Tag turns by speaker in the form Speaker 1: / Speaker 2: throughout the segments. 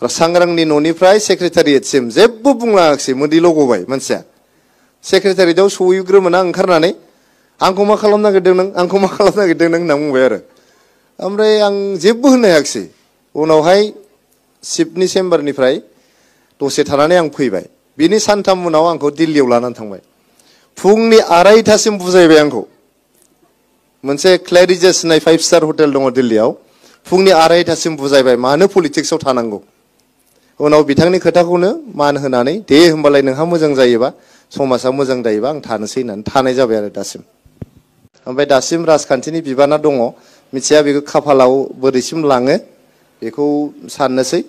Speaker 1: सांग्रांनि न'निफ्राय सेक्रेटारियेटसिम जेबो बुंलाङाखिसै मोदैल' गबाय मानसिया सेक्रेटारियेटआव सहैग्रोमोना ओंखारनानै आंखौ मा खालामनो नागिरदों नों आंखौ मा खालामनो नागिरदों नों होनना बुंबाय आरो ओमफ्राय आं जेबो होननो हायाखिसै उनावहाय चिफनि चेम्बारनिफ्राय दसे थानानै आं फैबाय बिनि सानथाम उनाव आंखौ दिल्लीयाव लानानै थांबाय फुंनि 2:30सिम बुजायबाय आंखौ मोनसे क्लेरिजेस होननाय 5 स्टार हटेल दङ दिल्लीयाव फुंनि 2:30सिम बुजायबाय मानो पलिटिक्सआव थानांगौ उनाव बिथांनि खोथाखौनो मान होनानै दे होमबालाय नोंहा मोजां जायोबा समाजा मोजां जायोबा आं थानोसै होननानै थानाय जाबाय आरो दासिम ओमफ्राय दासिम राजखान्थिनि बिबाना दङ मिथिया बेखौ खाफालाव बोरैसिम लाङो बेखौ साननोसै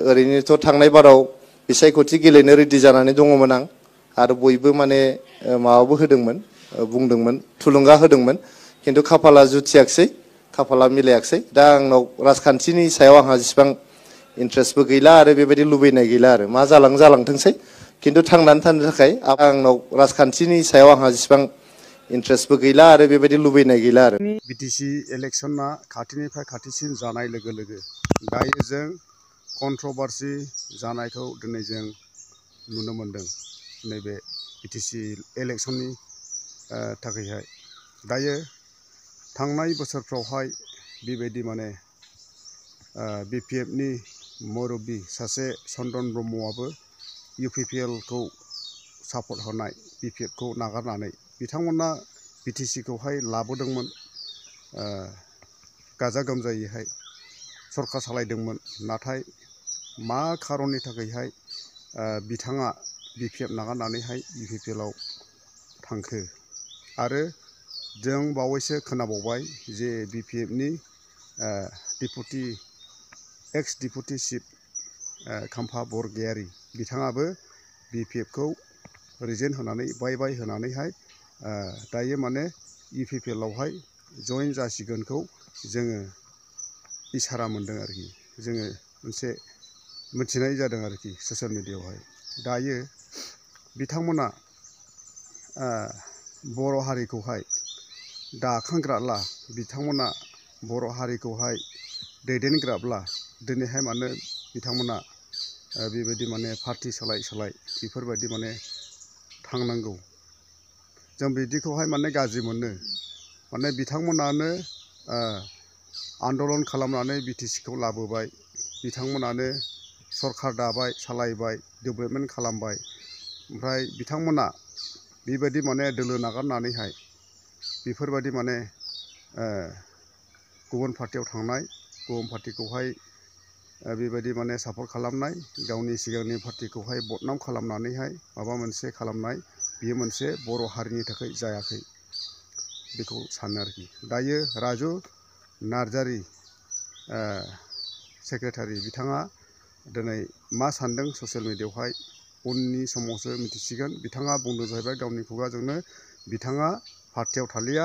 Speaker 1: ओरैनोथ' थांनाय बाराव बिसायख'थि गेलेनो रेडि जानानै दङमोन आं आरो बयबो माने माबाबो होदोंमोन बुंदोंमोन थुलुंगा होदोंमोन खिन्थु खाफाला जुथियाखिसै खाफाला मिलायाखिसै दा आंनाव राजखान्थिनि सायाव आंहा जेसेबां इन्ट्रेस्टबो गैला आरो बेबायदि लुबैनाय गैला आरो मा जालांथोंसै खिन्थु थांनानै थानो थाखाय आंनाव राजखान्थिनि सायाव आंहा जेसेबां इन्ट्रेस्टबो गैला आरो बेबायदि लुबैनाय गैला आरो
Speaker 2: बिटिसि इलेक्शना खाथिनिफ्राय खाथिसिन जानाय लोगो लोगो दायो जों कन्ट्रभार्सि जानायखौ दिनै जों नुनो मोनदों नैबे बिटिसि इलेक्शननि थाखायहाय दायो थांनाय बोसोरफ्रावहाय बेबायदि माने बिपिएफनि मुरब्बी सासे चन्दन ब्रह्मआबो इउपिपिएलखौ सापर्ट होनाय बिपिएफखौ नागारनानै बिथांमोना बिटिसिखौहाय लाबोदोंमोन गाजा गोमजायैहाय सरकार सालायदोंमोन नाथाय मा खारननि थाखायहाय बिथाङा बिपिएफ नागारनानैहाय इउपिपिएलआव थांखो आरो जों बावैसो खोनाबावबाय जे बिपिएफनि डिपुटि एक्स डिपुटि चिफ खाम्फा बरगयारी बिथाङाबो बिपिएफखौ रिजेन होनानै बाय होनानैहाय दायो माने इउपिपिएलआवहाय जइन जासिगोनखौ जोङो इसारा मोनदों आरोखि जोङो मोनसे मिथिनाय जादों आरोखि ससियेल मिडियायावहाय दायो बिथांमोना बर' हारिखौहाय दाखांग्राब्ला बिथांमोना बर' हारिखौहाय दैदेनग्राब्ला दिनैहाय मानो बिथांमोना बेबायदि माने पार्टि सोलाय बेफोरबायदि माने थांनांगौ जों बिदिखौहाय माने गाज्रि मोनो माने बिथांमोनानो आन्दलन खालामनानै बिटिसिखौ लाबोबाय बिथांमोनानो सरकार दाबाय सालायबाय डेभेलपमेन्ट खालामबाय ओमफ्राय बिथांमोना बेबायदि माने दोलो नागारनानैहाय बेफोरबायदि माने गुबुन पार्टियाव थांनाय गुबुन पार्टिखौहाय बेबायदि माने सापर्ट खालामनाय गावनि सिगांनि पार्टिखौहाय बदनाम खालामनानैहाय माबा मोनसे खालामनाय बियो मोनसे बर' हारिनि थाखाय जायाखै बेखौ सानो आरोखि दायो राजु नार्जारि सेक्रेटारि बिथाङा दिनै मा सानदों ससियेल मिडियायावहाय उननि समावसो मिथिसिगोन बिथाङा बुंदों जाहैबाय गावनि खुगाजोंनो बिथाङा पार्टियाव थालिया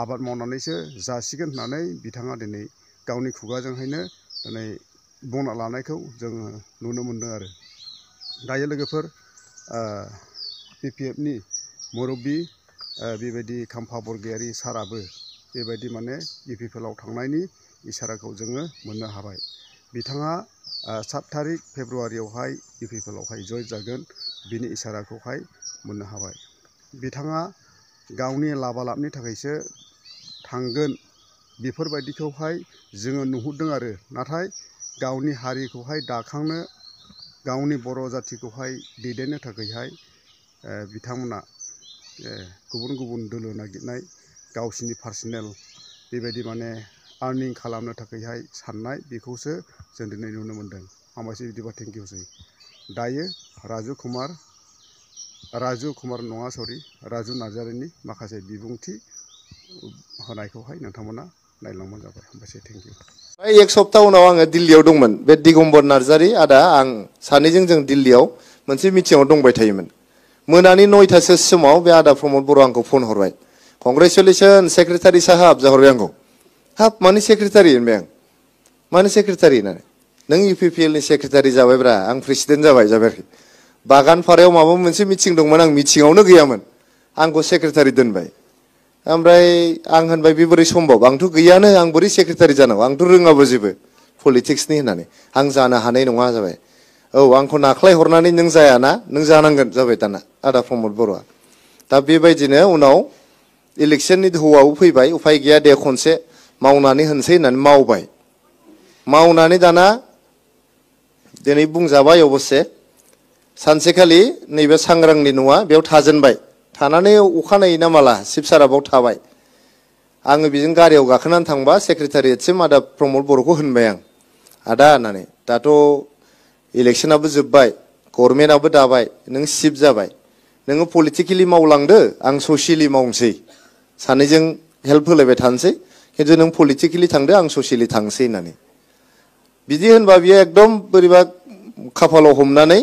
Speaker 2: आबाद मावनानैसो जासिगोन होननानै बिथाङा दिनै गावनि खुगाजोंहायनो दिनै बुंना लानायखौ जोङो नुनो मोनदों आरो दायो लोगोफोर बिपिएफनि मुरब्बी बेबायदि खाम्फा बरगयारी साराबो बेबायदि माने इउपिपिएलआव थांनायनि इसाराखौ जोङो मोननो हाबाय बिथाङा 7 तारिख फेब्रुवारियावहाय इउपिपिएलआवहाय जइन जागोन बिनि इसाराखौहाय मोननो हाबाय बिथाङा गावनि लाबालाबनि थाखायसो थांगोन बेफोरबायदिखौहाय जोङो नुहुरदों आरो नाथाय गावनि हारिखौहाय दाखांनो गावनि बर' जाथिखौहाय दैदेननो थाखायहाय बिथांमोना गुबुन दोलो नागिरनाय गावसिनि पार्सनेल बेबायदि माने आर्निं खालामनो थाखायहाय साननाय बेखौसो जों दिनै नुनो मोनदों हामबायसै बिदिबा थेंक इउसै दायो राजु नार्जारिनि माखासे बिबुंथि होनायखौहाय नोंथांमोना नायलांबानो जाबाय हामबायसै थेंक इउ
Speaker 1: एक सप्ताह उनाव आङो दिल्लीयाव दंमोन बे दिगम्बर नार्जारि आदा आं सानैजों जों दिल्लीयाव मोनसे मिटिंआव दंबाय थायोमोन मोनानि 9टासो समाव बे आदा प्रमद बर' आंखौ फन हरबाय कंग्रेचुलेसन सेक्रेटारि साहाब जाहरबाय आंखौ हाब मानि सेक्रेटारि होनबाय आं मानि सेक्रेटारि होननानै नों इउपिपिएलनि सेक्रेटारि जाबायब्रा आं प्रेसिडेन्ट जाबाय आरोखि बागानपारायाव माबा मोनसे मिटिं दंमोन आं मिटिंआवनो गैयामोन आंखौ सेक्रेटारि दोनबाय ओमफ्राय आं होनबाय बे बोरै सम्भब आंथ' गैयानो आं बोरै सेक्रेटारि जानांगौ आंथ' रोङाबो जेबो पलिटिक्सनि होननानै आं जानो हानाय नङा जाबाय औ आंखौ नाख्लाय हरनानै नों जायाना नों जानांगोन जाबाय दाना आदा प्रमद बर'आ दा बेबायदिनो उनाव इलेक्शननि दोहौआव फैबाय उफाय गैया दे खनसे मावनानै होनसै होननानै मावबाय मावनानै दाना दिनै बुंजाबाय अबस्से सानसेखालि नैबे सांग्रांनि न'आ बेयाव थाजेनबाय थानानै अखानायै ना माला शिबसारा बाव थाबाय आङो बेजों गारियाव गाखोनानै थांबा सेक्रेटारियेटसिम आदा प्रमद बर'खौ होनबाय आं आदा होननानै दाथ' इलेक्शनाबो जोब्बाय गभर्नमेन्टआबो दाबाय नों चिफ जाबाय नोङो पलिटिकेलि मावलांदो आं ससियेलि मावनोसै सानैजों हेल्प होलायबाय थानोसै खिन्थु नों पलिटिकेलि थांदो आं ससियेलि थांसै होननानै बिदि होनबा बियो एकदम बोरैबा खाफालाव हमनानै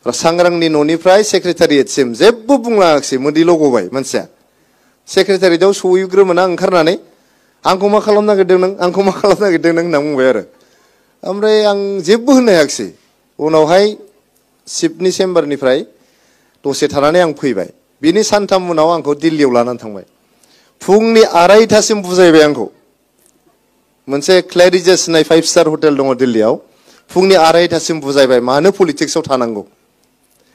Speaker 1: सांग्रांनि न'निफ्राय सेक्रेटारियेटसिम जेबो बुंलाङाखिसै मोदैल' गबाय मानसिया सेक्रेटारियेटआव सहैग्रोमोना ओंखारनानै आंखौ मा खालामनो नागिरदों नों आंखौ मा खालामनो नागिरदों नों होनना बुंबाय आरो ओमफ्राय आं जेबो होननो हायाखिसै उनावहाय चिफनि चेम्बारनिफ्राय दसे थानानै आं फैबाय बिनि सानथाम उनाव आंखौ दिल्लीयाव लानानै थांबाय फुंनि 2:30सिम बुजायबाय आंखौ मोनसे क्लेरिजेस होननाय 5 स्टार हटेल दङ दिल्लीयाव फुंनि 2:30सिम बुजायबाय मानो पलिटिक्सआव थानांगौ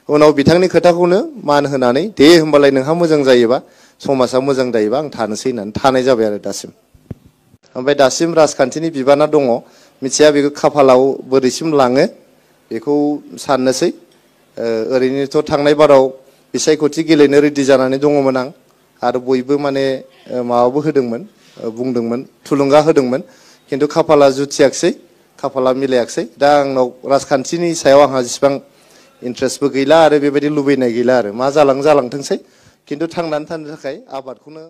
Speaker 1: उनाव बिथांनि खोथाखौनो मान होनानै दे होमबालाय नोंहा मोजां जायोबा समाजा मोजां जायोबा आं थानोसै होननानै थानाय जाबाय आरो दासिम ओमफ्राय दासिम राजखान्थिनि बिबाना दङ मिथिया बेखौ खाफालाव बोरैसिम लाङो बेखौ साननोसै ओरैनोथ' थांनाय बाराव बिसायख'थि गेलेनो रेडि जानानै दङमोन आं आरो बयबो माने माबाबो होदोंमोन बुंदोंमोन थुलुंगा होदोंमोन खिन्थु खाफाला जुथियाखिसै खाफाला मिलायाखिसै दा आंनाव राजखान्थिनि सायाव आंहा जेसेबां इन्ट्रेस्टबो गैला आरो बेबायदि लुबैनाय गैला आरो मा जालांथोंसै खिन्थु थांनानै थानो थाखाय आबादखौनो